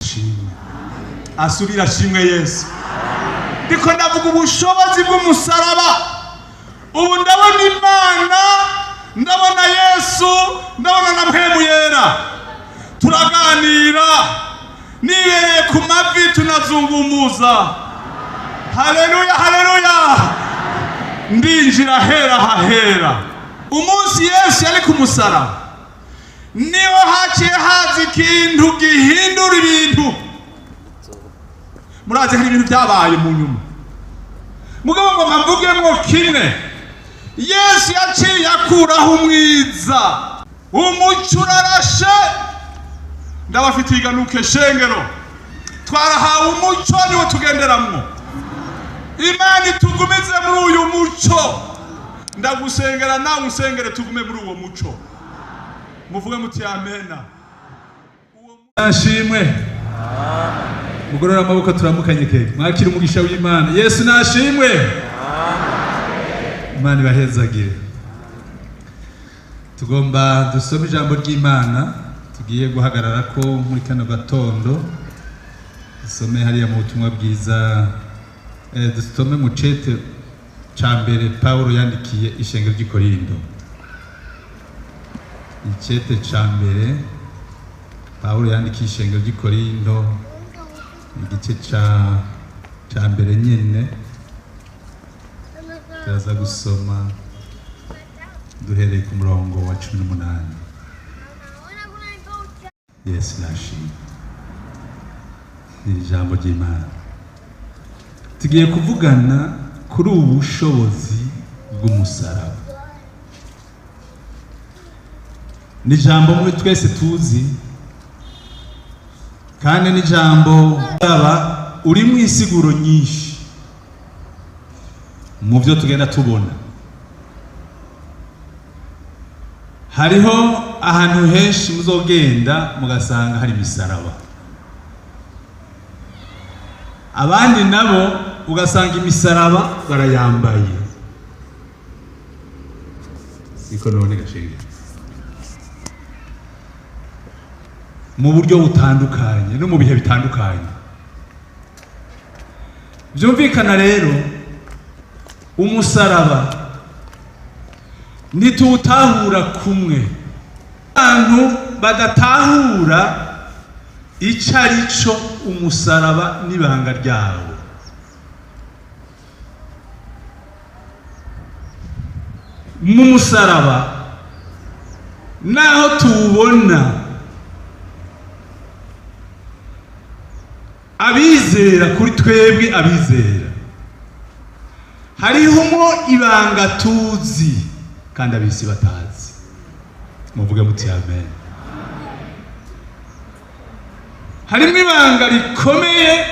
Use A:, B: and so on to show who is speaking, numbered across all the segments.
A: Ashimwe, asubira ashimwe Yesu. Ndiko ndavuga ubushobozi bw'umusaraba. Ubu ndabona Imana, ndabona Yesu, ndabona na Mpwemu Yera, turaganira nibereye ku mavi, tunazungumuza. Haleluya, haleluya! Ndinjira hera hahera. Umunsi Yesu yari ku musaraba, niho haciye haza ikintu gihindura ibintu. Murazi, hari ibintu byabaye mu nyuma, mugabo ngo mvugemwo kimwe. Yesu yaciye akuraho umwiza, umuco urarashe. Ndabafitiye iganuke shengero, twarahawe umuco, niwo tugenderamwo. Imana itugumize muri uyu muco. Ndagusengera, nawe usengere, tugume muri uwo muco. Muvuge muti amena. Nashimwe. Mugorora amaboko, turamukanye ke, mwakira umugisha w'Imana. Yesu nashimwe. Imana ibahezagire. Tugomba dusome ijambo ry'Imana tugiye guhagarara ko muri kano gatondo. Dusome hariya mu butumwa bwiza, dusome mu cete ca mbere Pawulo yandikiye ishengero ry'i Korinto. Icete ca mbere Pawulo yandikiye ishengero ry'i Korinto, igice ca mbere nyene. Turaza gusoma duhereye ku murongo wa 18. Yesu nashimwe. Ni ijambo ry'Imana. Tugiye kuvugana kuri ubu bushobozi bw'umusaraba. Ni ijambo muri twese tuzi, kandi ni ijambo aba uri mu isiguro nyinshi mu byo tugenda tubona. Hariho ahantu henshi muzogenda mugasanga hari imisaraba, abandi nabo ugasanga imisaraba barayambaye. Siko none gashinge? Mu buryo butandukanye no mu bihe bitandukanye. Byumvikana rero, umusaraba ntituwutahura kumwe. Abantu badatahura icyo ari cyo umusaraba n'ibanga ryawo. Mu musaraba, naho tuwubona, abizera, kuri twebwe abizera, hariho ibanga tuzi kandi abisi batazi. Muvuge muti amen. Harimo ibanga rikomeye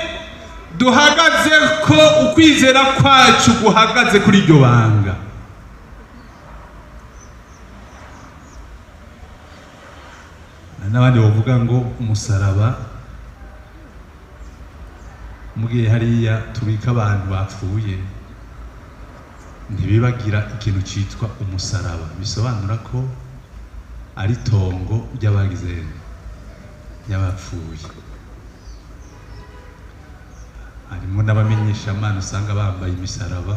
A: duhagaze ko, ukwizera kwacu guhagaze kuri iryo banga. Hari n'abandi bavuga ngo umusaraba, mugiye hariya tubika abantu bapfuye, ntibibagira ikintu cyitwa umusaraba, bisobanura ko ari itongo ry'abagize, ry'abapfuye. Harimo n'abamenyeshamana usanga bambaye imisaraba.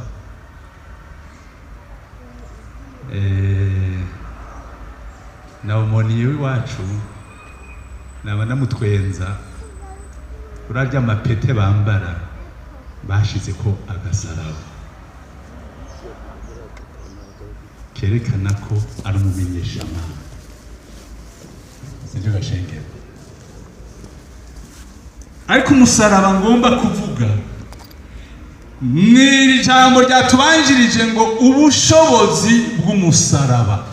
A: Na umoniye w'iwacu naba namutwenza, urarya amapete bambara bashize ko agasaraba kerekana ko ari umumenyeshamana. Sibyo gashengero? Ariko umusaraba ngomba kuvuga ni iri jambo ryatubanjirije ngo ubushobozi bw'umusaraba.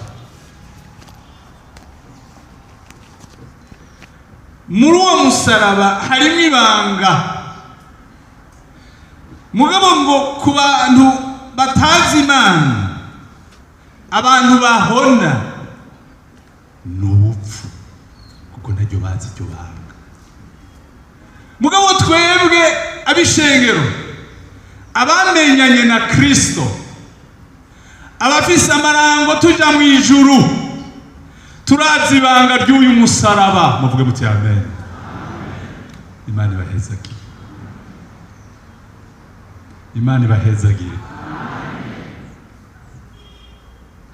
A: Muri uwo musaraba harimo ibanga, mugabo ngo ku bantu batazi Imana, abantu bahona, ni ubupfu, kuko ntaryo bazi iryo banga. Mugabo twebwe ab'ishengero, abamenyanye na Kristo, abafise amarango tuja mu ijuru, turazi ibanga ry'uyu musaraba. Muvuge muti amen. Imana ibahezagire, Imana ibahezagire.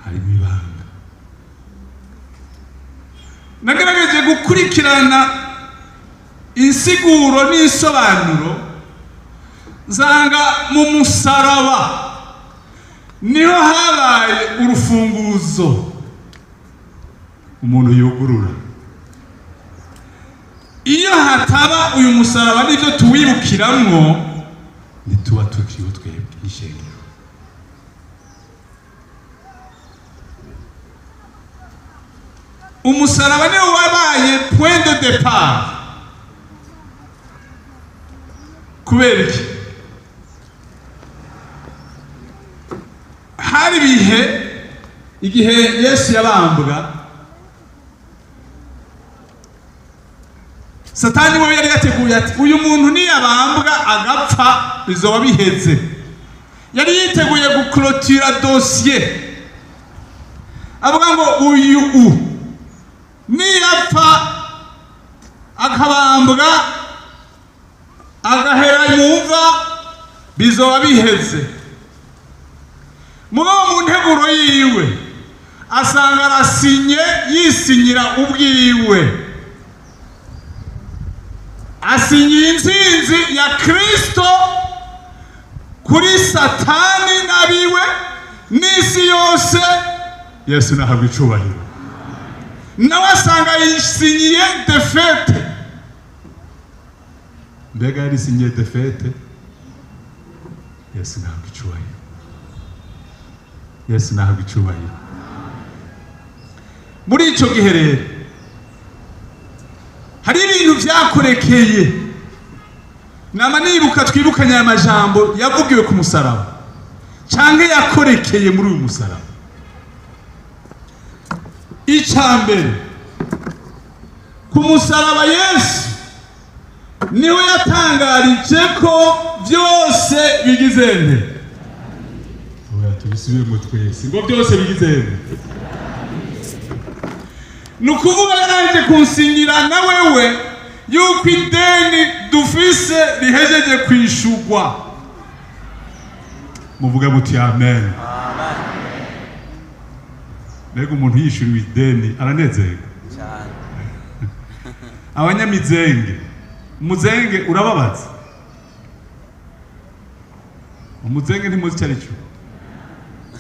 A: Harimo ibanga. Nagerageje gukurikirana insiguro n'isobanuro, nsanga mu musaraba niho habaye urufunguzo umuntu yugurura. Iyo hataba uyu musaraba n'ibyo tuwibukiramwo, ntituba tukiriho twebwe ishengero. Umusaraba niwo wabaye point de départ. Kubera iki? Hari ibihe, igihe Yesu yabambwa, Satani we yari yateguye ati: "Uyu muntu niyabambwa agapfa, bizoba biheze." Yari yiteguye guclôtura dossier, avuga ngo uyu niyapfa akabambwa agahera mu mva, bizoba biheze. Mugabo mu nteguro yiwe asanga arasinye, yisinyira ubwiwe, asinyiye intsinzi ya Kristo kuri Satani n'abiwe n'isi yose. Yesu nahabwa icubahiro. Nawe asanga yisinyiye défaite. Mbega yarisinyiye défaite? Yesu nahabwa icubahiro, Yesu nahabwa icubahiro. Muri ico gihe rero hari ibintu vyakorekeye. Nama nibuka, twibukanye aya majambo yavugiwe ku musaraba canke yakorekeye muri uyu musaraba. Ica mbere, ku musaraba Yesu niwe yatangarije ko byose bigize nte? Oya, tubisubiremo twese ngo: byose bigize nte? Ni ukuvuga yarangije kunsinyira na wewe yuko ideni dufise rihejeje kwishurwa. Muvuge muti amen. Mbega umuntu yishuriwe ideni aranezerwa?
B: Cyane.
A: Abanyamizenge, umuzenge urababaza. Umuzenge ntimuzi icyo ari cyo?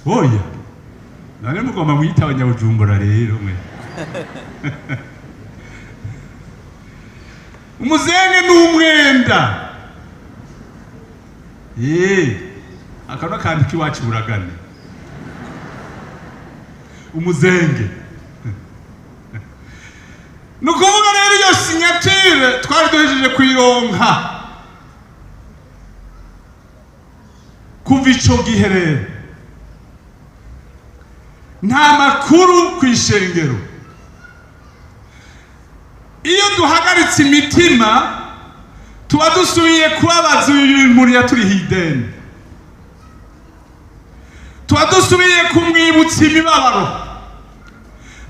A: Oya, none mugomba mwita abanyabujumbura rero mwe. Umuzenge ni umwenda. Aka n'akantu k'iwacu buragane. Umuzenge ni ukuvuga rero iyo signature twari duhejeje kuyironka. Kuva ico gihe rero nta makuru ku ishengero. Iyo duhagaritse imitima, tuba dusubiye kubabaza uyu muntu yaturihiye ideni, tuba dusubiye kumwibutsa imibabaro,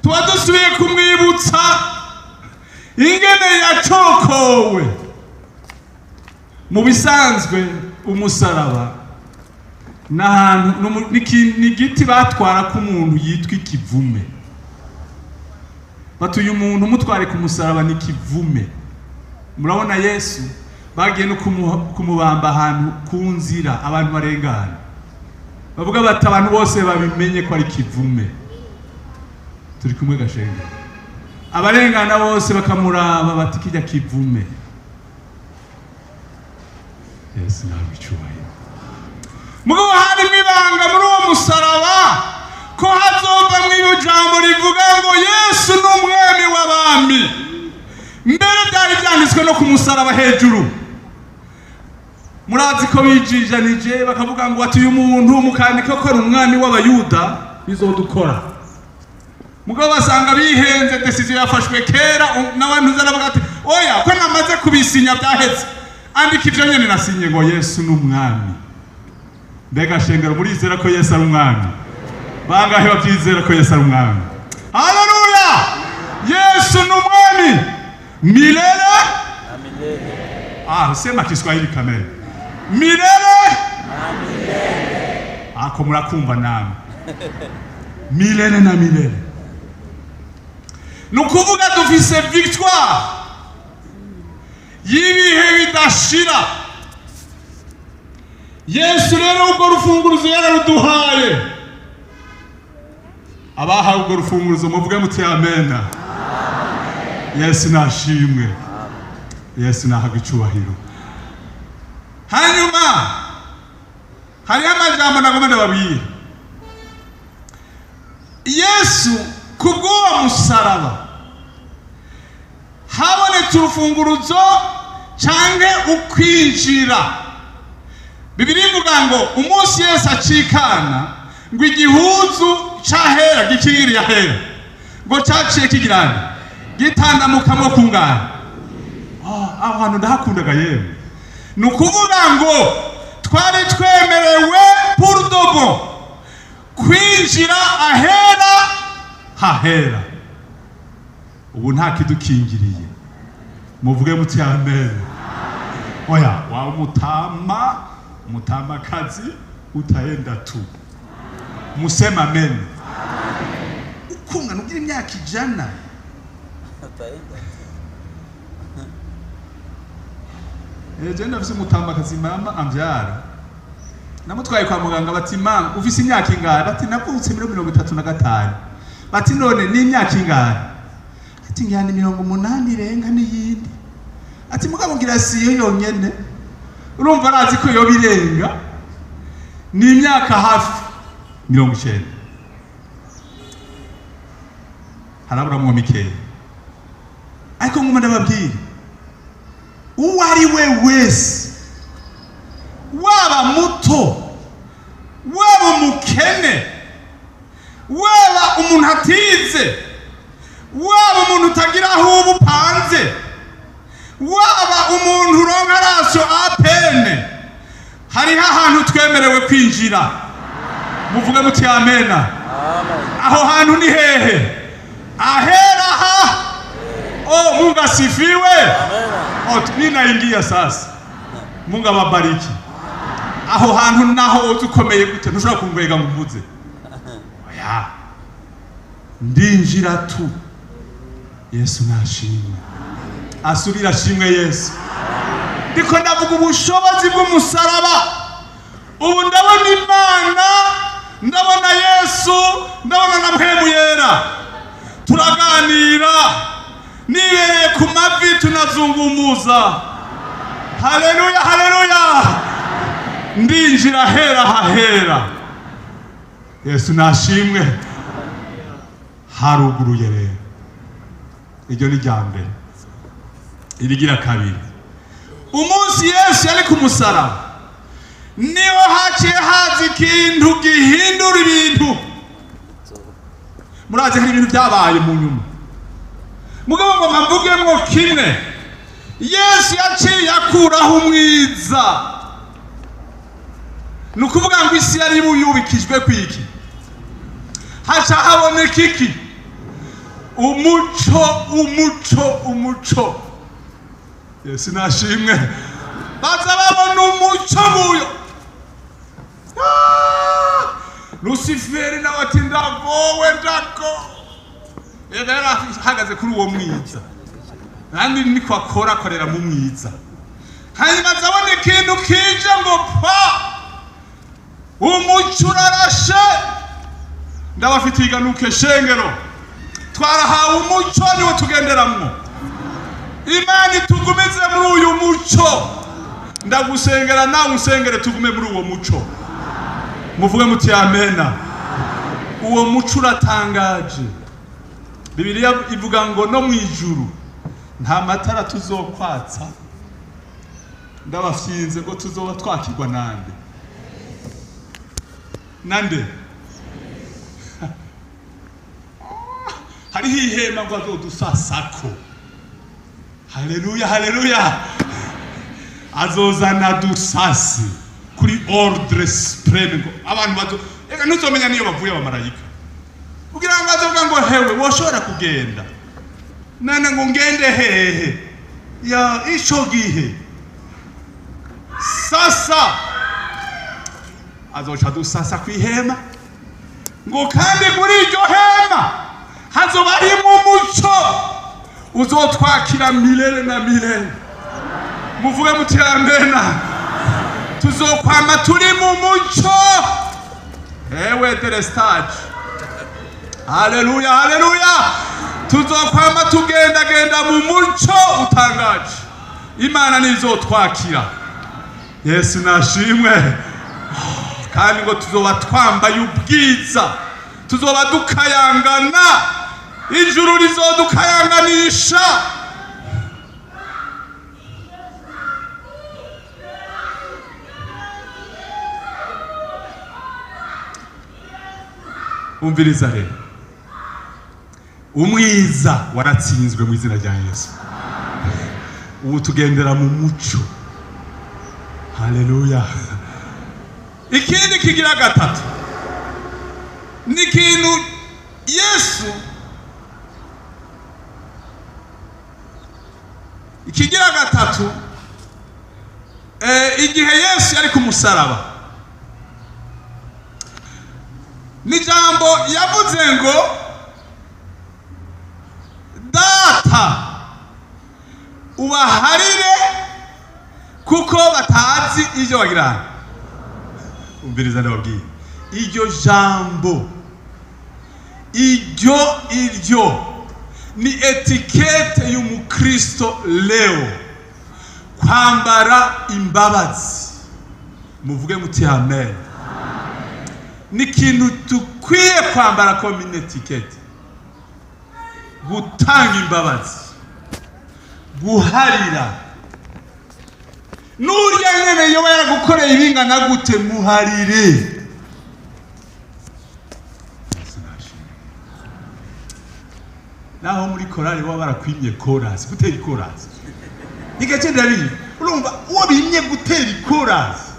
A: tuba dusubiye kumwibutsa ingene yacokowe. Mu bisanzwe umusaraba ni ahantu ni igiti batwara ko umuntu yitwa ikivume. Batuye umuntu umutware ku musaraba ni ikivume. Murabona Yesu bagiye no kumubamba ahantu ku nzira abantu barengana, bavuga bati: "Abantu bose babimenye ko ari kivume." Turi kumwe gashenge? Abarengana bose bakamuraba bati: "Kijya kivume." Yesu nawe icubahiro. Mugabo harimo ibanga muri uwo musaraba, ko hazovamwo iyo jambo rivuga ngo Yesu ni umwami w'abami. Mbere byari byanditswe no ku musaraba hejuru. Murazi ko bijijanije bakavuga ngo ati: "Uyu muntu mukandika ko ari umwami w'Abayuda, bizodukora." Mugabo basanga bihenze, décision yafashwe kera. N'abantu zaravuga ati: "Oya, ko namaze kubisinya byaheze, andika ibyo nyene nasinye ngo Yesu ni umwami." Mbega shengero, murizera ko Yesu ari umwami? Bangahe babyizera ko Yesu ari umwami? Haleluya! Yesu ni umwami milele
B: Na milele.
A: Ah, sema Kiswahili kamere. Milele ako murakumva namwe. Milele na milele. Ni ukuvuga dufise victoire y'ibihe bidashira. Yesu rero urwo rufunguruzo yararuduhaye. Abahawe urwo rufunguruzo muvuge muti amena. Yesu nashimwe. Yesu nahabwa icubahiro. Hanyuma hariho amajambo nagomba ndababwira. Yesu kubw'uwo musaraba habonetse urufunguruzo canke ukwinjira. Bibiliya ivuga ngo umunsi Yesu acikana, ngo igihuzu c'ahera gikingiriye ahera ngo caciye kigirana gitandamukamwo kungana. Ah, aho hantu ndahakundaga yewe. Ni ukuvuga ngo twari twemerewe pour de bon kwinjira ahera hahera. Ubu nta kidukingiriye. Muvuge muti amen. Oya, wa umutama, umutamakazi, utaenda tu. Musema amen. Ukungana ugira imyaka 100.
B: Utaenda.
A: Eje ndafise umutamakazi, mama ambyara. Namutwaye kwa muganga, bati: "Mama, ufise imyaka ingahe?" Bati: "Navutse muri 35." Bati: "None ni imyaka ingahe?" Ati: "Ngira ni 80 irenga n'iyindi." Ati: "Mugabo ngira siyo yonyene." Urumva arazi ko yoba irenga. Ni imyaka hafi 90. Haraburamwo mikeya. Ariko nguma ndababwira, uwo ari we wese, waba muto, waba umukene, waba umuntu atize, waba umuntu utagira aho uba upanze, waba umuntu uronka ration à peine, hariho ahantu twemerewe kwinjira. Muvuge muti amena.
B: Amen.
A: Aho hantu ni hehe? Ahera ha. Oh, Mungu asifiwe.
B: Amen.
A: Oh, ninaingia sasa. Mungu ababariki. Aho hantu naho uzi ukomeye gute, ntushobora kungwega ngo umbuze. Oya, ndinjira tu. Yesu nashimwe, asubira ashimwe Yesu. Ndiko ndavuga ubushobozi bw'umusaraba. Ubu ndabona Imana, ndabona Yesu, ndabona na Mpwemu Yera, turaganira nibereye ku mavi, tunazungumuza. Haleluya, haleluya! Ndinjira hera hahera. Yesu nashimwe. Haruguruye rero. Iryo ni rya mbere. Irigira kabiri, umunsi Yesu yari ku musaraba niho haciye haza ikintu gihindura ibintu. Murazi hari ibintu byabaye mu nyuma, mugabo ngo mvugemwo kimwe. Yesu yaciye akuraho umwiza. Ni ukuvuga ngo isi yari yubikijwe kwiki, haca haboneka iki? Umuco, umuco, umuco. Yesu nashimwe. Baza babona umuco nguyo. Ah! Lusiferi nawe ati: "Ndagowe, ndago." Ega yari ahagaze kuri uwo mwiza, kandi niko akora, akorera mu mwiza. Hanyuma azabona ikintu kije ngo pa, umuco urarashe. Ndabafitiye iganuke shengero, twarahawe umuco, niwo tugenderamwo. Imana itugumize muri uyu muco. Ndagusengera, nawe usengere tugume muri uwo muco. Muvuge muti amena. Uwo muco uratangaje. Bibiliya ivuga ngo no mu ijuru nta matara tuzokwatsa. Ndabafyinze ngo tuzoba twakirwa nande? Nande? Hariho ihema ngo azodusasako. Haleluya, haleluya! Azozana dusasi kuri ordre suprême, ngo abantu bazo, eka ntuzomenya niyo bavuye abamarayika, kugira ngo azovuga ngo: "Hewe, woshobora kugenda nana." Ngo: "Ngende hehe?" Ya ico gihe Sasa azoca dusasa ku ihema, ngo kandi muri iryo hema hazoba harimo umuco uzotwakira milele na milele. Muvuge muti amena. Tuzokwama turi mu muco. Ewe delestage, haleluya, haleluya! Tuzokwama tugendagenda mu muco utangaje. Imana nizotwakira. Yesu nashimwe. Kandi ngo tuzoba twambaye ubwiza, tuzoba dukayangana, ijuru rizodukayanganisha. Umviriza rero, umwiza waratsinzwe mu izina rya Yesu. Ubu tugendera mu muco. Haleluya! Ikindi kigira gatatu ni ikintu Yesu, ikigira gatatu, igihe Yesu yari ku musaraba, ni ijambo yavuze ngo: "Data, ubaharire kuko batazi ibyo bagira." Umviriza, ndababwiye, iryo jambo, iryo ni étiquette y'umukristo leo, kwambara imbabazi. Muvuge muti amen. Ni ikintu dukwiye kwambara comme une étiquette, gutanga imbabazi, guharira. N'urya nyene yoba yaragukoreye ibingana gute, muharire. Yesu nashimwe. Naho muri korali baba barakwimye korasi, gutera ikorasi igace, ndabizi. Urumva, uwo bimye gutera ikorasi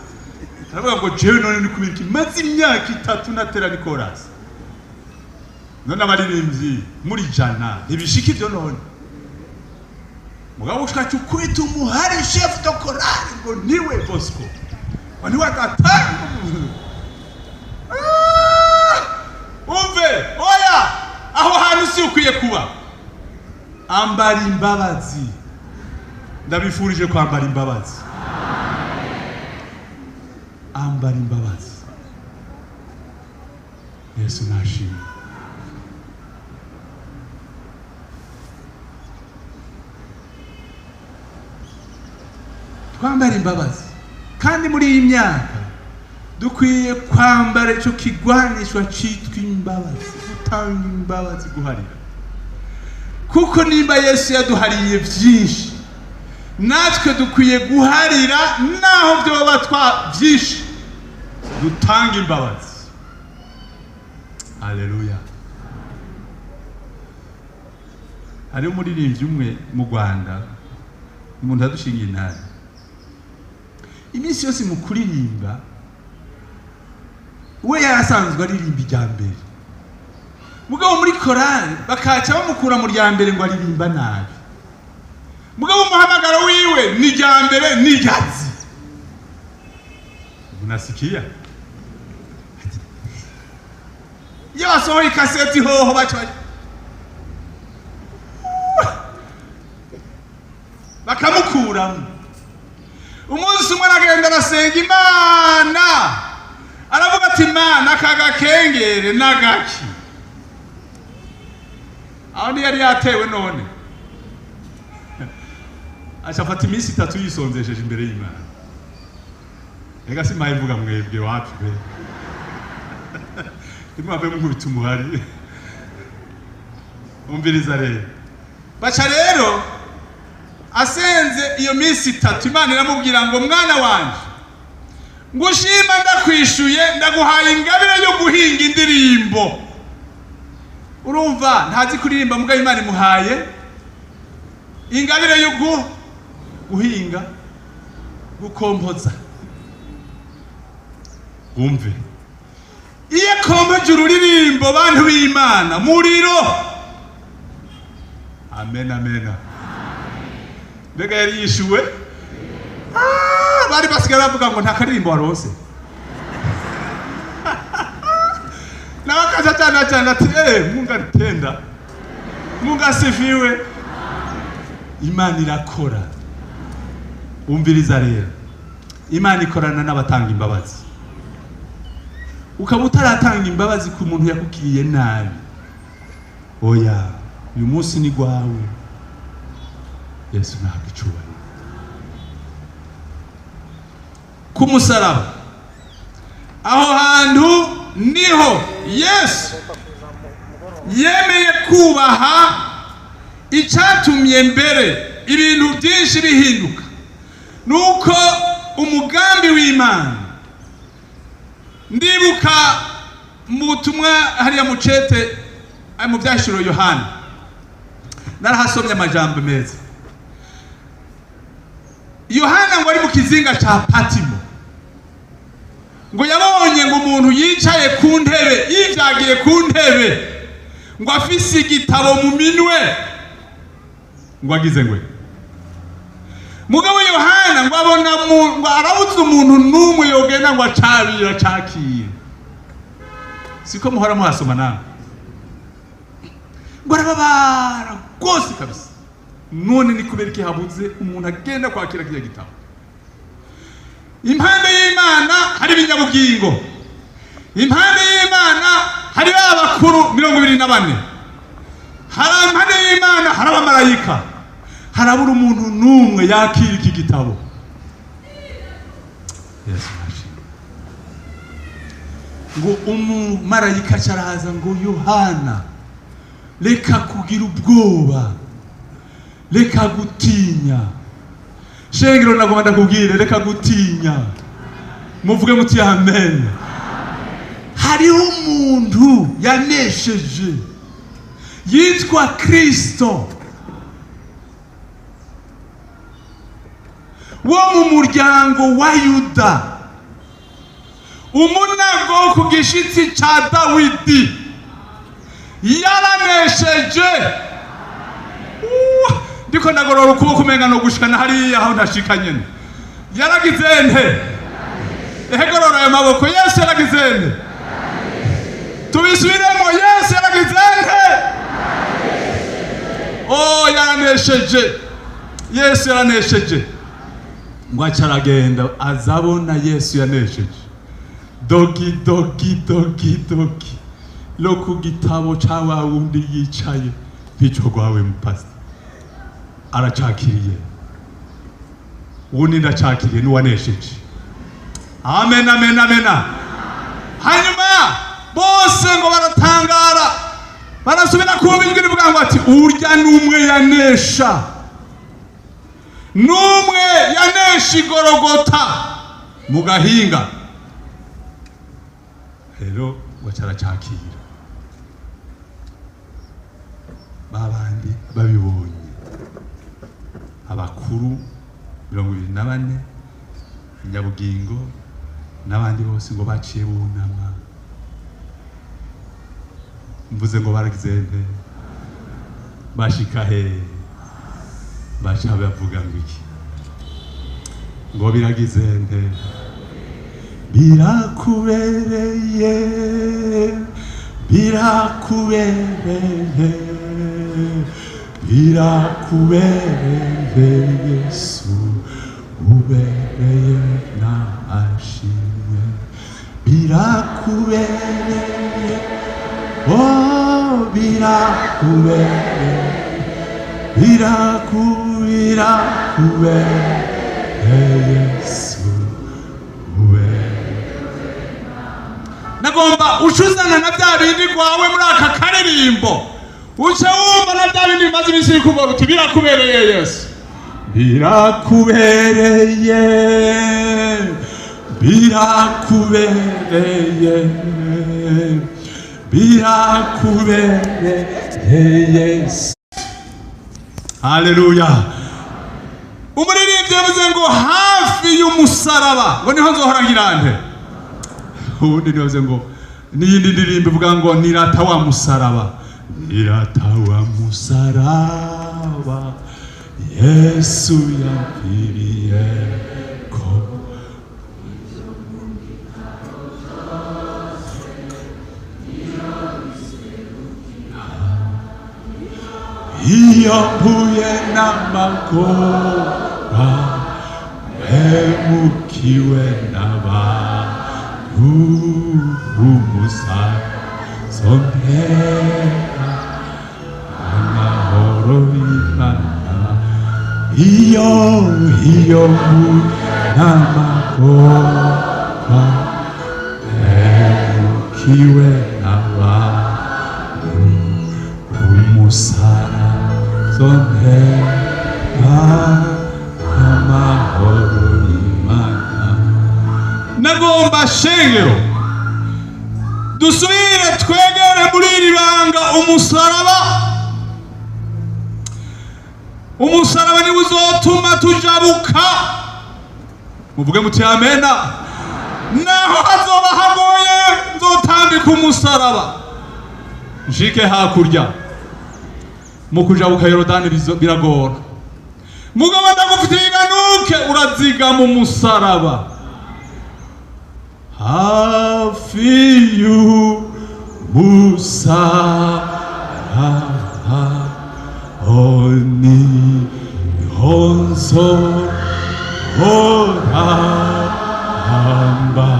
A: aravuga ngo: "Jewe none ni kubera iki maze imyaka 3 natera ikorasi? None abaririmbyi muri 100 ntibishika ibyo?" None mugabo ushaka ukubita umuhari chef de chorale ngo niwe Bosco, ngo niwe adatanga. Ah! Umve, oya, aho hantu si ukwiye kuba. Ambara imbabazi. Ndabifurije kwambara imbabazi. Ambara imbabazi. Yesu nashimwe. Twambara imbabazi, kandi muri iyi myaka dukwiye kwambara icyo kigwanishwa cyitwa imbabazi, gutanga imbabazi, guharira. Kuko nimba Yesu yaduhariye byinshi, natwe dukwiye guharira, naho byoba twa byinshi, dutanga imbabazi. Haleluya! Hariho umuririmbyi umwe mu Rwanda, umuntu yadushingiye intare. Iminsi yose mu kuririmba, we yarasanzwe aririmba irya mbere, mugabo muri korali bakaca bamukura mu rya mbere ngo aririmba nabi. Mugabo umuhamagaro wiwe ni irya mbere, ni iryazi. Unasikia, iyo basohoye ikaseti hoho baca bakamukuramo. Umunsi umwe aragenda, arasenga Imana, aravuga ati: "Imana, aka gakengere n'agaki?" Aho ntiyari yatewe? None aca afata iminsi 3 yisonzesheje imbere y'Imana. Rega simpaye mvuga mwebwe wapi be, ntimwave munkubita umuhari. Umviriza rero, baca rero asenze iyo minsi 3, Imana iramubwira ngo: "Mwana wanje, ngushima, ndakwishuye, ndaguhaye ingabire yo guhinga indirimbo." Urumva, ntazi kuririmba, mugabo Imana imuhaye ingabire yo guhinga, gukompoza. Wumve, iyo akompoje ururirimbo, bantu b'Imana, muriro! Amen, amen. Mbega yari yishuwe? Ah, Bari basigaye bavuga ngo nta karirimbo waronse. Nawe akaja cyane cyane ati Mungu alitenda, Mungu asifiwe. Imana irakora. Umviriza rero, Imana ikorana n'abatanga imbabazi. Ukaba utaratanga imbabazi ku muntu yakugiriye nabi, oya, uyu munsi ni gwawe. Yesu ntabwo icubahiro ku musaraba. Aho hantu niho Yesu yemeye kubaha, icyatumye mbere ibintu byinshi bihinduka nuko umugambi w'Imana. Ndibuka mu butumwa hariya mu cete mu byashiro Yohana, narahasomye amajambo meza. Yohana ngo ari mu kizinga ca Patimo, ngo yabonye ngo umuntu yicaye ku ntebe, yivyagiye ku ntebe, ngo afise igitabo mu minwe, ngo agize ngwe. Mugabo Yohana ngo abona ngo arabuze umuntu n'umwe yogenda ngo acabira acakire. Siko muhora muhasoma nawe? Ngo arababara rwose kabisa. None ni kubera iki habuze umuntu agenda kwakira kiriya gitabo? Impande y'Imana hari ibinyabugingo, impande y'Imana hari ba bakuru 24, hari impande y'Imana hari abamarayika, harabura umuntu n'umwe yakira iki gitabo. Yesu nashimwe. Ngo umumarayika acaraza ngo Yohana, reka kugira ubwoba, reka gutinya. Shengero, nagomba ndakubwire, reka gutinya. Muvuge muti amen. Hariho umuntu yanesheje yitwa Kristo, wo mu muryango wa Yuda, umunago wo ku gishitsi ca Dawidi. Yaranesheje. Ndiko ndagorora ukuboko umenga no gushikana hariya aho ntashika nyene. Yaragize nte? Ehe, gorora ayo maboko. Yesu yaragize nte? Tubisubiremo, Yesu yaragize nte? Oh, yaranesheje. Yesu yaranesheje. Ngo aca aragenda, azabona Yesu yanesheje. Dogi dogi dogi dogi lo ku gitabo ca wa wundi yicaye ntico gwawe mupasi aracakiriye, uwundi ndacakiriye n'uwanesheje. Amen, amen, amen. Hanyuma bose ngo baratangara, barasubira kumva ijwi rivuga ngo ati urya n'umwe yanesha, n'umwe yanesha igorogota mu gahinga. Rero ngo caracakira. Babandi babibonye, abakuru 24, inyabugingo n'abandi bose, ngo baciye bunama. Mvuze ngo baragize nte? Bashika he? Baca bavuga ngo iki? Ngo biragize nte? Birakubereye, birakubereye, birakubereye Yesu, ubereye n'amashimwe. Birakubereye, oh, birakubereye, birakubereye Yesu, ubereye. Nagomba ucuzana na bya bindi rwawe muri aka karirimbo, uce wumva na bya bindi bimaze iminsi bikubwira uti birakubereye Yesu, birakubereye, birakubereye, birakubereye Yesu. Haleluya. Umuririmbyi yavuze ngo hafi y'umusaraba ngo niho nzohora ngira nte? Ubundi nibavuze ngo n'iyindi ndirimbo ivuga ngo nirata wa musaraba, nirata wa musaraba Yesu yapfiriye ko. Iyo mpuye n'amagorwa, mpemukiwe n'abantu, umusazompera amahoro y'Imana. Iyo mpuye n'amagorwa, mpemukiwe n'abantu, umusarazompera amahoro y'Imana. Nagomba, shengero, dusubire twegere muri iri banga umusaraba. Umusaraba niwo uzotuma tujabuka. Muvuge muti amena. Naho hazoba hagoye, nzotambika umusaraba nshike hakurya. Mu kujabuka Yorodani biragora, mugabo ndagufitiye iganuke, urazigama umusaraba hafi y'umusaraba. Niho nzohora mba,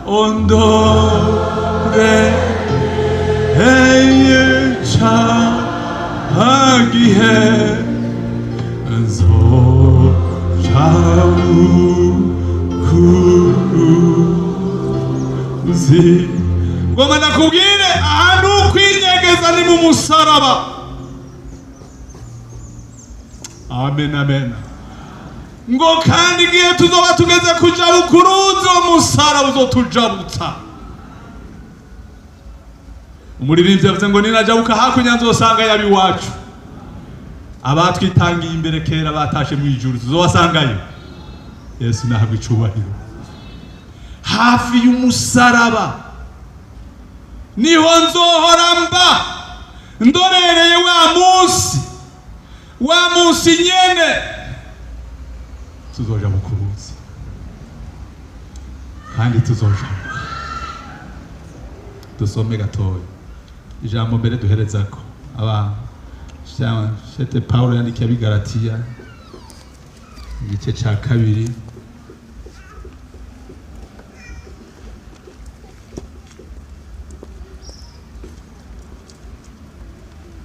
A: ondore ca gihe nzoja kuruzi. Ngoma ndakubwire, ahantu kwinyegeza ni mu musaraba. Amen, amen. Ngo kandi igihe tuzoba tugeze kujabuka uruzi, uwo musaraba uzotujabutsa. Umuririmbyi yavuze ngo ninajabuka hakurya nzosanga yaba iwacu, abatwitangiye imbere kera batashe mu ijuru, tuzobasangayo. Yesu nahabwa icubahiro. Hafi y'umusaraba niho nzohora mba, ndorereye wa munsi, wa munsi nyene tuzoja mu kuruzi, kandi tuzoja. Dusome gatoya ijambo mbere duherezako aba shete. Paulo yandikiye Abigaratiya, igice ca 2.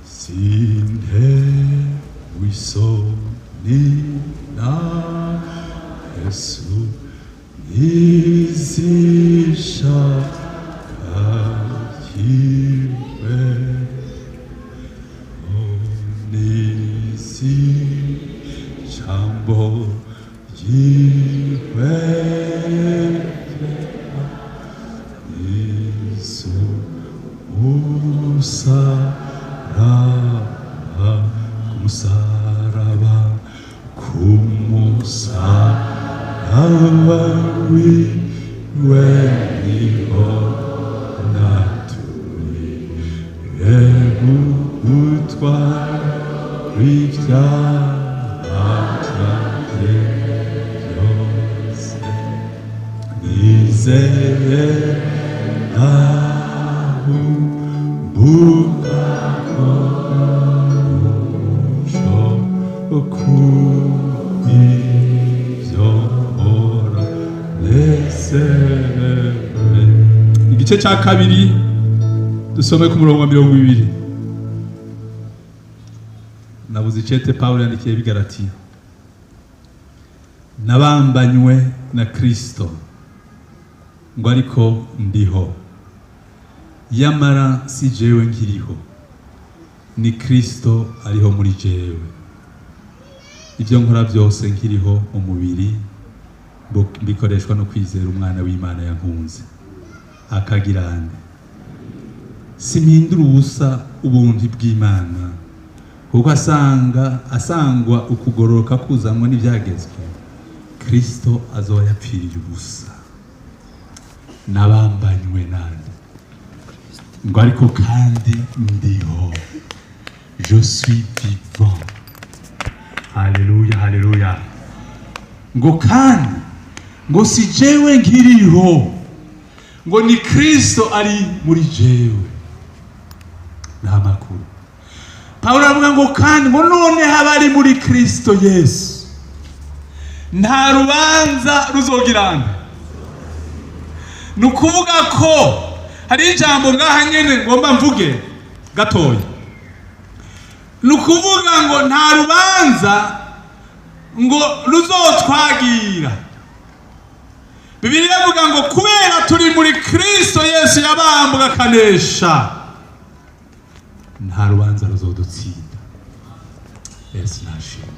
A: Sintewe isoni na Yesu, nizisha akiwe nisi jambo yiwe Yesu musaraba, kumusaraba, kumusaraba wiwe niho naturiye gutwara ibyaha byanjye byose. Nizeye nahumbuka kubivyo mpora nezerewe. Igice cya 2, dusome ku murongo wa 20. Nabuze icete Pawulo yandikiye Bigaratiya. Nabambanywe na Kristo, ngo ariko ndiho, yamara si jewe nkiriho, ni Kristo ariho muri jewe. Ibyo nkora byose nkiriho mu mubiri, mbikoreshwa no kwizera Umwana w'Imana yankunze akagirane. Simpindura ubusa ubuntu bw'Imana, kuko asanga asangwa ukugororoka kuzanwa n'ibyagezwe, Kristo azoba yapfiriye ubusa. Nabambanywe nande? Ngo ariko kandi ndiho, je suis vivant. Haleluya, haleluya. Ngo kandi ngo si jewe nkiriho, ngo ni Kristo ari muri jewe. Nta makuru. Pawulo aravuga ngo kandi ngo noneho abari muri Kristo Yesu nta rubanza ruzogirana. Ni ukuvuga ko hari ijambo ngaha nyene ngomba mvuge gatoya. Ni ukuvuga ngo nta rubanza ngo ruzotwagira. Bibiliya ivuga ngo kubera turi muri Kristo Yesu yabambwe akanesha, nta rubanza ruzodutsinda. Yesu nashimwe,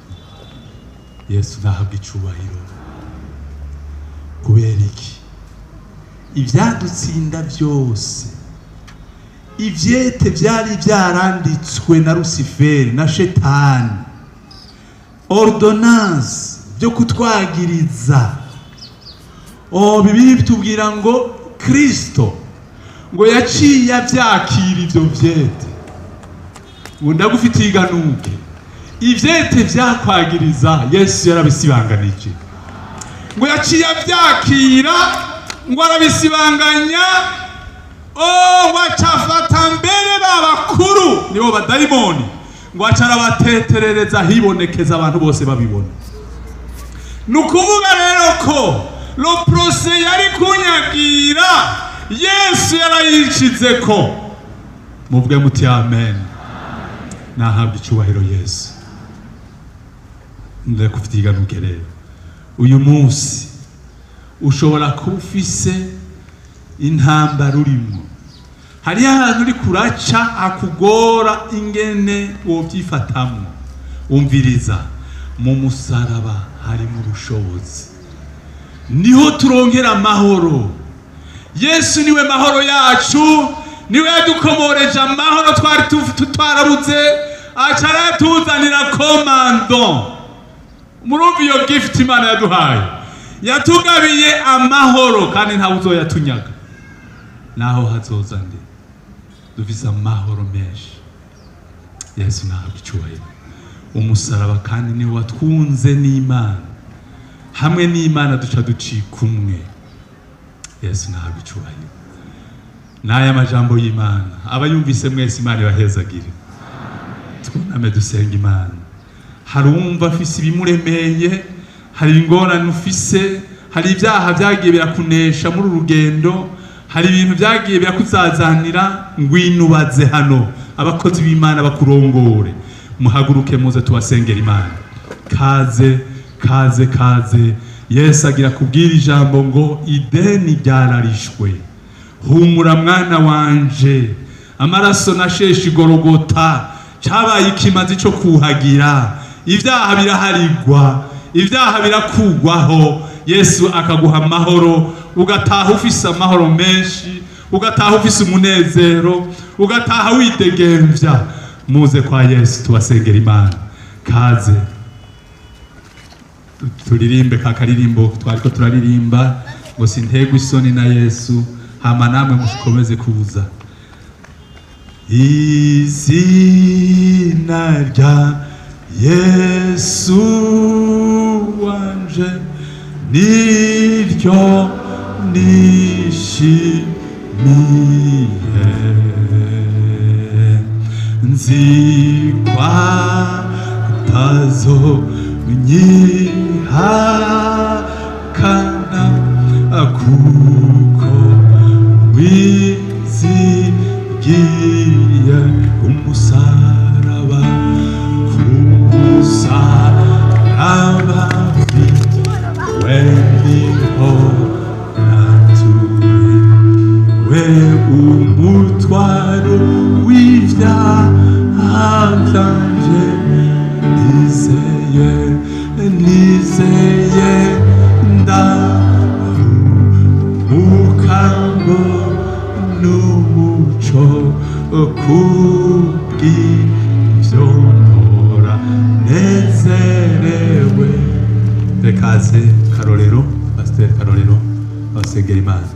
A: Yesu nahabwa icubahiro. Kubera iki? Ivyadutsinda byose, ivyete vyari vyaranditswe na Rusiferi na Shetani, ordonnance byo kutwagiriza. O Bibiliya bitubwira ngo Kristo ngo yaciye avyakira ivyo vyete, ngo ndagufitiye iganuke. Ivyete vyakwagiriza Yesu yarabisibanganije, ngo yaciye avyakira, ngo arabisibanganya. O ngo acafata mbere ba bakuru nibo badayimoni, ngo aca arabateterereza hibonekeza abantu bose babibona. Ni ukuvuga rero ko le procès yari kunyagira Yesu yarayicize ko. Muvuge muti amen. Nahabwa icubahiro Yesu. Ndakufitiye iganuke rero uyu munsi ushobora kuba ufise intambara urimo, hariho ahantu uri kuraca akugora ingene wobyifatamwo. Umviriza, mu musaraba harimo ubushobozi, niho turongera amahoro. Yesu niwe mahoro yacu, niwe yadukomoreje amahoro twari twarabuze, aca aratuzanira komando. Murumva iyo gift Imana yaduhaye, yatugabiye amahoro kandi ntawe uzoyatunyaga. Naho hazoza nde, dufise amahoro menshi. Yesu nahabwa icubahiro. Umusaraba kandi niwe watwunze n'Imana, hamwe n'Imana duca ducika umwe. Yesu nahabwa icubahiro. N'aya majambo y'Imana abayumvise mwese, Imana ibahezagire. Twuname dusenga Imana. Hari uwumva afise ibimuremeye, hari ingorane ufise, hari ibyaha byagiye birakunesha muri uru rugendo, hari ibintu byagiye birakuzazanira, ngwino ubaze hano abakozi b'Imana bakurongore. Muhaguruke muze tubasengera Imana. Kaze, kaze, kaze. Yesu agira kubwira ijambo ngo ideni ryararishwe. Humura mwana wanje, amaraso nasheshe igorogota cabaye ikimazi co kuhagira. Ibyaha biraharigwa, ibyaha birakugwaho. Yesu akaguha amahoro, ugataha ufise amahoro menshi, ugataha ufise umunezero, ugataha widegemvya. Muze kwa Yesu tubasengera Imana. Kaze turirimbe ka karirimbo twariko turaririmba ngo sintegwa isoni na Yesu. Hama namwe mukomeze kuza. Izina rya Yesu wanje niryo nishimiye, nzi ko atazonyihakana, kuko wizigiye umusaraba, ku musaraba we niho naturi we umutwaro w'ivyaha vyanje. Nizeye, nizeye, ndaruhuka ngo n'umuco kubw'ivyo mpora nezerewe. Rekaze Karorero, Pasiteri Karorero abasengera Imana.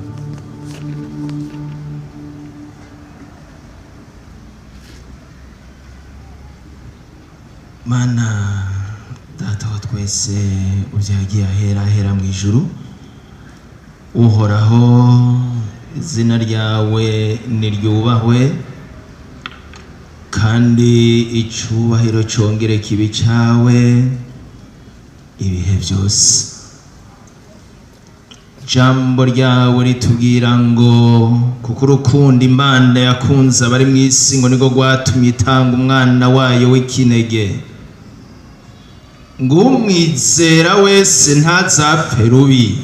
B: Mana Data wa twese ubyagiye ahera ahera mu ijuru, Uhoraho, izina ryawe niryubahwe. Kandi icubahiro congere kibe icawe ibihe byose. Jambo ryawe ritubwira ngo kuko urukundo Imana yakunze abari mu isi ngo niko rwatumye itanga umwana wayo w'ikinege, ngo umwizera wese ntazapfe rubi,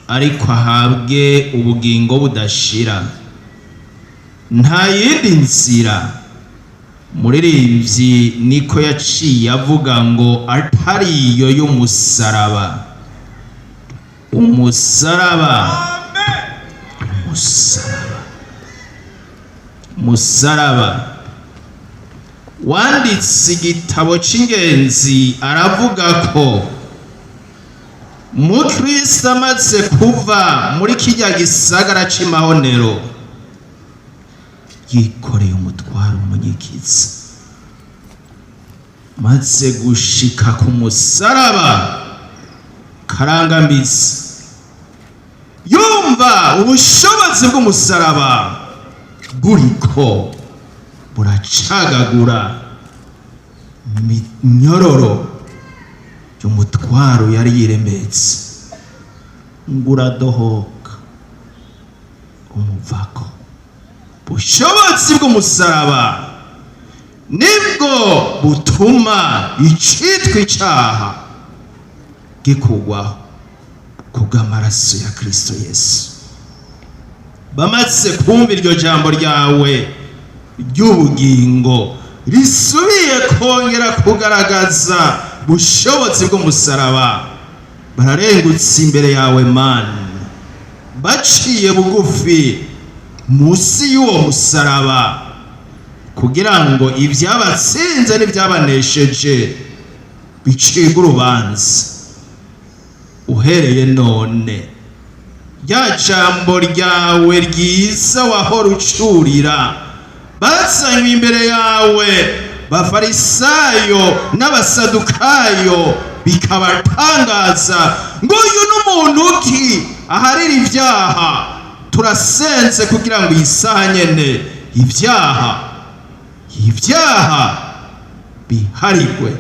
B: ariko ahabwe ubugingo budashira. Nta yindi nzira muririmbyi niko yaciye avuga ngo atari iyo y'umusaraba. Umusaraba, umusaraba, umusaraba. Wanditse igitabo cy'ingenzi aravuga ko mukristo amaze kuva muri kirya gisagara c'imahonero yikoreye umutwaro umunyikiza, maze gushika ku musaraba karangamizi, yumva ubushobozi bw'umusaraba buriko buracagagura minyororo y'umutwaro yari yiremetse, ngo uradohoka umuvako. Bushobozi bw'umusaraba nibwo butuma icitwa icaha gikugwaho kubw'amaraso ya Kristo Yesu. Bamaze kumva iryo jambo ryawe ry'ubugingo risubiye kongera kugaragaza bushobozi bw'umusaraba, bararengutse imbere yawe Mana, baciye bugufi munsi y'uwo musaraba, kugira ngo ibyabatsinze n'ibyabanesheje bicirwe urubanza. Uhereye none rya jambo ryawe ryiza wahora ucurira bazanywe imbere yawe bafarisayo n'abasadukayo bikabatangaza ngo uyu n'umuntu ki aharira ibyaha. Turasenze kugira ngo iyi saha nyene ibyaha biharigwe,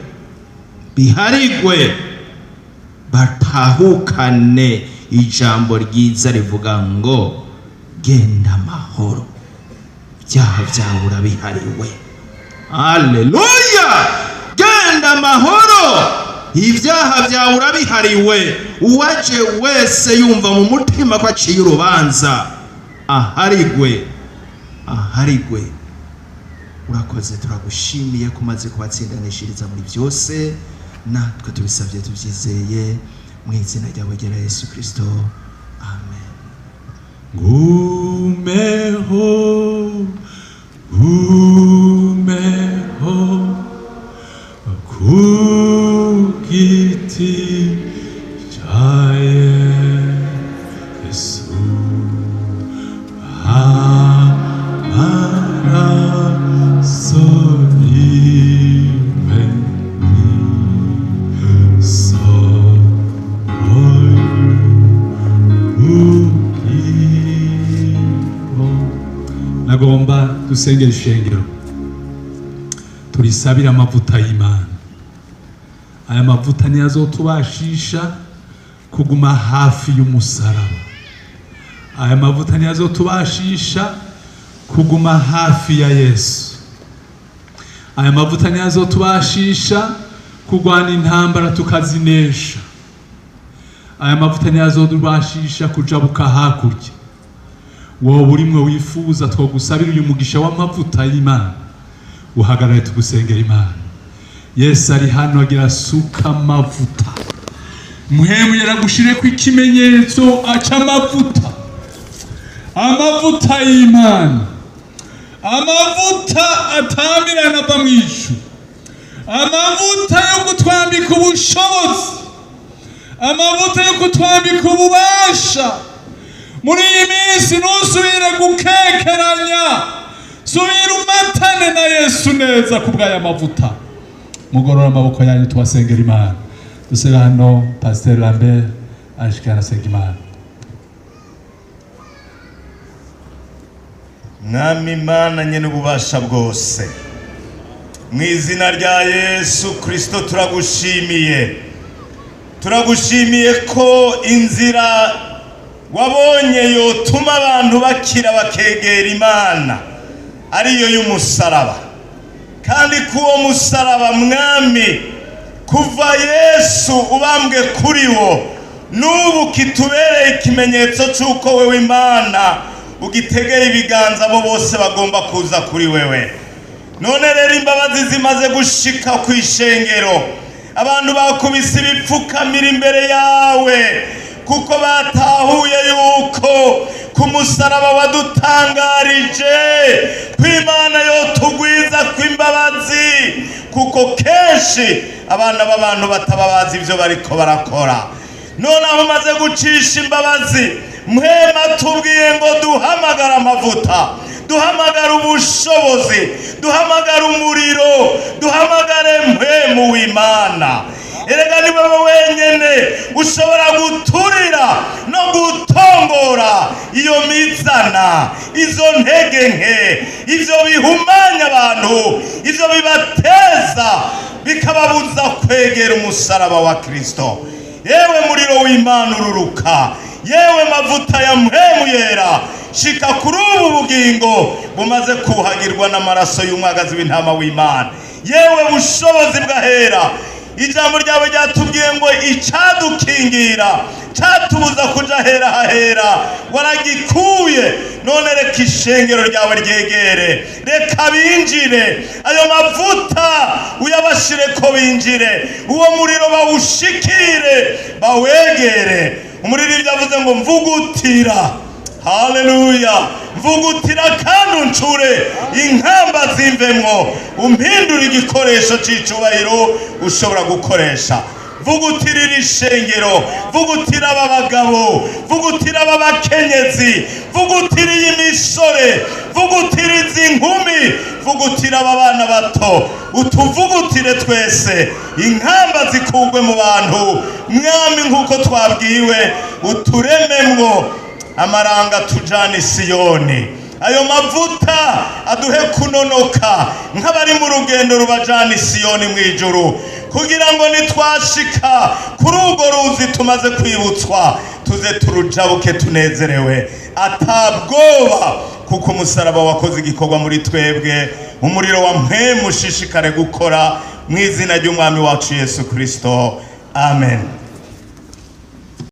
B: biharigwe, batahukane ijambo ryiza rivuga ngo genda amahoro, ibyaha byawe urabihariwe. Haleluya! Genda amahoro, ibyaha byawe urabihariwe. Uwaje wese yumva mu mutima ko aciye urubanza aharigwe, aharigwe. Urakoze, turagushimiye ko umaze kubatsindanishiriza muri byose, natwe tubisabye tubyizeye mu izina ryawe ryera Yesu Kristo, amen.
A: Gumeho, gumeho ku giti cya Yesu, amaraso y'imeni soko y'ubugingo. Nagomba dusengera ishengero, turisabire amavuta y'Imana. Aya mavuta niyo azotubashisha kuguma hafi y'umusaraba. Aya mavuta niyo azotubashisha kuguma hafi ya Yesu. Aya mavuta niyo azotubashisha kurwana intambara tukazinesha. Aya mavuta niyo azotubashisha kujabuka hakurya. Wowe urimwe wifuza twagusabira uyu mugisha w'amavuta y'Imana, uhagarare tugusengera Imana. Yesu ari hano agira asuka amavuta. Muhemu yaragushireko ikimenyetso cy'amavuta, amavuta y'Imana, amavuta atamirana ava mu ijuru, amavuta yo kutwambika ubushobozi, amavuta yo kutwambika ububasha. Muri iyi minsi ntusubire gukekeranya, subira umatane na Yesu neza ku bw'aya mavuta. Mugorora amaboko yanyu tubasengera Imana. Dusebe hano Pasiteri Lambert ashike arasenga Imana.
C: Mwami Imana nyene ububasha bwose, mu izina rya Yesu Kristo turagushimiye. Turagushimiye ko inzira wabonye yotuma abantu bakira bakegera Imana ariyo y'umusaraba, kandi ko uwo musaraba, Mwami, kuva Yesu ubambwe kuri wo n'ubu kitubereye ikimenyetso cy'uko wewe Imana ugitegeye ibiganza abo bose bagomba kuza kuri wewe. None rero imbabazi zimaze gushika ku ishengero, abantu bakubise ibipfukamira imbere yawe, kuko batahuye yuko ku musaraba wadutangarije ko Imana yotugwiza kw'imbabazi, kuko kenshi abana b'abantu bataba bazi ibyo bariko barakora. None aho umaze gucisha imbabazi, Mpwemu tubwiye ngo duhamagare amavuta, duhamagare ubushobozi, duhamagare umuriro, duhamagare Mpwemu w'Imana. Erega ni wowe wenyene ushobora guturira no gutongora iyo mizana, izo ntege nke, ivyo bihumanya abantu, ivyo bibateza bikababuza kwegera umusaraba wa Kristo. Yewe muriro w'Imana ururuka, yewe mavuta ya Mpwemu Yera, shika kuri ubu bugingo bumaze kuhagirwa n'amaraso y'umwagazi w'intama w'Imana. Yewe bushobozi bw'ahera, ijambo ryawe ryatubwiye ngo icadukingira catubuza kuja hera hahera waragikuye. None reka ishengero ryawe ryegere, reka binjire, ayo mavuta uyabashire ko binjire, uwo muriro bawushikire, bawegere. Umuririmbyi avuze ngo mvugutira, haleluya, mvugutira kandi uncure inkamba zimvemwo, umpindure igikoresho c'icubahiro ushobora gukoresha. Vugutira iri shengero, vugutira aba bagabo, vugutira aba bakenyezi, vugutira iyi misore, vugutira izi nkumi, vugutira aba bana bato, utuvugutire twese, inkamba zikugwe mu bantu. Mwami, nk'uko twabwiwe, uturememwo amaranga tujana Isiyoni, ayo mavuta aduhe kunonoka nk'abari mu rugendo rubajana Isiyoni mu ijuru, kugira ngo nitwashika kuri urwo ruzi tumaze kwibutswa tuze turujabuke tunezerewe atabwoba, kuko umusaraba wakoze igikorwa muri twebwe. Umuriro wa Mpwemu ushishikare gukora mu izina ry'Umwami wacu Yesu Kristo, amen.